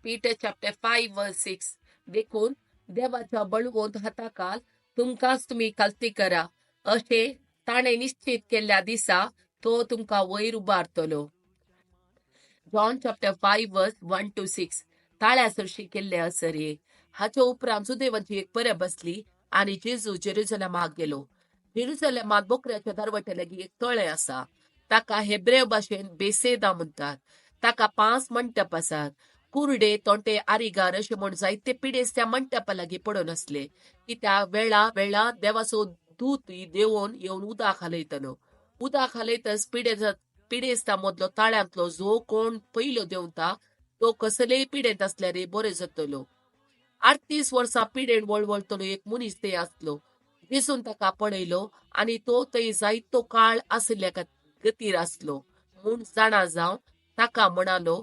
Peter chapter 5 verse 6. देखून देवाच्या बळवंत हाताखाल तुमकांच तुमी खालती करा, अशें ताणें निश्चित केल्ल्या दिसा तो तुमकां वयर उबारतलो. John chapter 5 verse 1 to 6. ताळ्या सरशी केल्ले असरये. हाच्या उपरांत सुदैवाची एक परब आसली आनी जेजू जेरुजलेमाक गेलो. जेरुजलेमात बोकऱ्याच्या दरवट्या लागीं एक तळें आसा, ताका हेब्रेव भाशेन बेसेदा म्हणटात. ताका 5 मंटप आसात. कुर्डे, तोंटे, आरिगार अशें म्हूण जायते पिडेस्त त्या मंटपा लागीं पडून आसले. कित्याक वेळा वेळा देवाचो दूत देंवोन येवन उदक हालयतलो. उदक हालयतच पिडेस्ता मदलो ताळ्यांतलो जो कोण पयलो देंवता तो कसलेय पिडेंत आसल्यार बरें जातलो. 38 वर्सां पिडेन वळवळतलो एक मनीस थंय आसलो. जेजून ताका पळयलो आनी तो थंय जायतो काळ आशिल्ल्या गतीर आसलो म्हूण जाणा जावन ताका म्हणालो,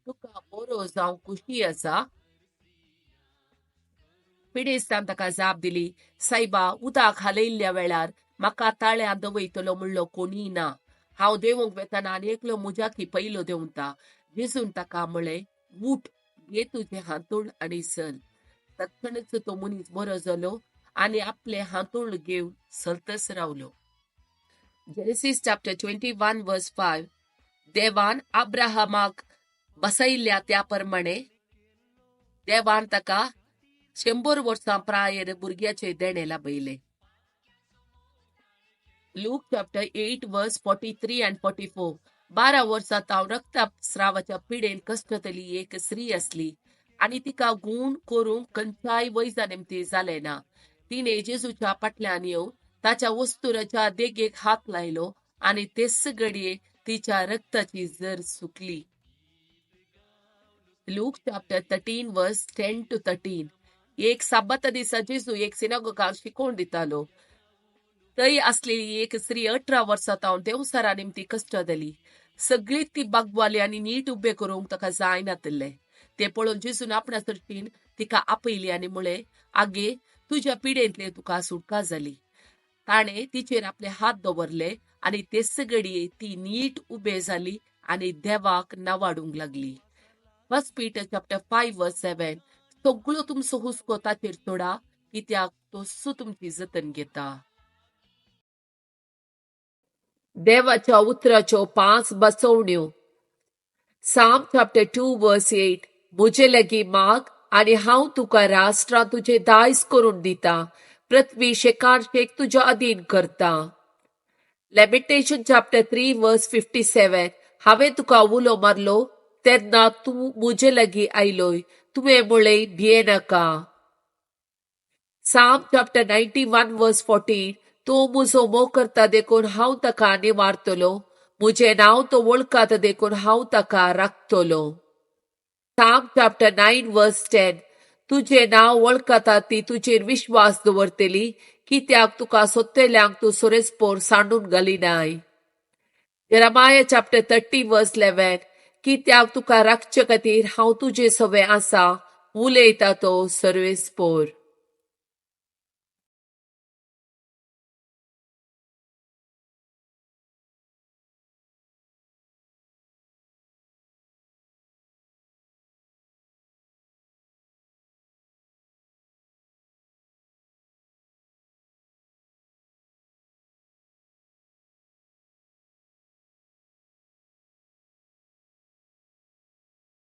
तुका बरो जावंक खुशी आसा? पिडेस्तान ताका जाप दिली, सायबा, उदक हालयल्ल्या वेळार म्हाका ताळ्यां दवयतलो म्हणलो कोणीय ना. हांव देंवूंक वेतना आनी एकलो म्हज्याकी पयलो देंवता. जेजून ताका म्हळें, उठ, घे तुजें हांतूण आनी चल. तत्क्षणच तो मनीस बरो जालो आनी आपलें हांतूण घेवन चलतच रावलो. Genesis chapter 21 verse 5. देवान अब्राहमाक बसयल्ल्या त्या प्रमाणे देवान ताका 100 वर्सां प्रायेर भुरग्याचे देणें लाभयलें. Luke chapter 8 verse 43 and 44. 12 वर्सां तांव रक्तस्रावाच्या पिडेन कश्टतली एक स्त्री आसली आनी तिका गूण करूंक खंयच्याय वैजा निमती जालें ना. तिणें जेजूच्या फाटल्यान येवन ताच्या वस्तुराच्या देगेक हात लायलो आनी तेच घडये तिच्या रक्ताची जर सुकली. Luke chapter 13 verse 10 to 13. एक साबाता दिसा जेजू एक सिनागोगार शिकोवन दितालो. थंय आसलेली एक स्त्री 18 वर्सां तावन देवसरा निमती कश्ट जाली. सगळी ती बागवाली आनी नीट उबे करूंक ताका जायनातल्लें. ते पळोवन जेजून आपणा सरशीन तिका आपयली आनी म्हळें, आगे, तुज्या पिडेंतले तुका सुटका जाली. ताणें तिचेर आपले हात दवरले आनी तेच घडये ती नीट उबे जाली आनी देवाक नावाडूंक लागली. 1 Peter chapter 5 verse 7. सगळो तुमचो हुस्को ताचेर सोडा, कित्याक तो सु तुमची जतन घेता. देवाच्या उतराच्यो 5 बसवण्यो. Psalm chapter 2 verse 8. म्हजे लागीं माग आनी हांव तुका राष्ट्रां तुजें दायज करून दिता, पृथ्वी शेकान शेक तुज्या अधीन करता. Lamentation chapter 3 verse 57. हांवें तुका उलो मारलो तेन्ना तूं म्हजे लागीं आयलोय, तुवें म्हळें भियेनाका. Psalm chapter 91 verse 14. तो म्हजो मोग करता देखून हांव ताका निवारतलो, म्हजें नांव तो वळखाता देखून हांव ताका राखतलो. Psalm chapter 9 verse 10. तुजें नांव वळखता ती तुजेर विश्वास दवरतली, कित्याक तुका सोदतल्यांक तूं सोरेस्पोर सांडून घालिनाय. Jeremiah chapter 30 verse 11. कित्याक तुका राखचे खातीर हांव तुजे सवे आसा, उलयता तो सर्वेस्पोर.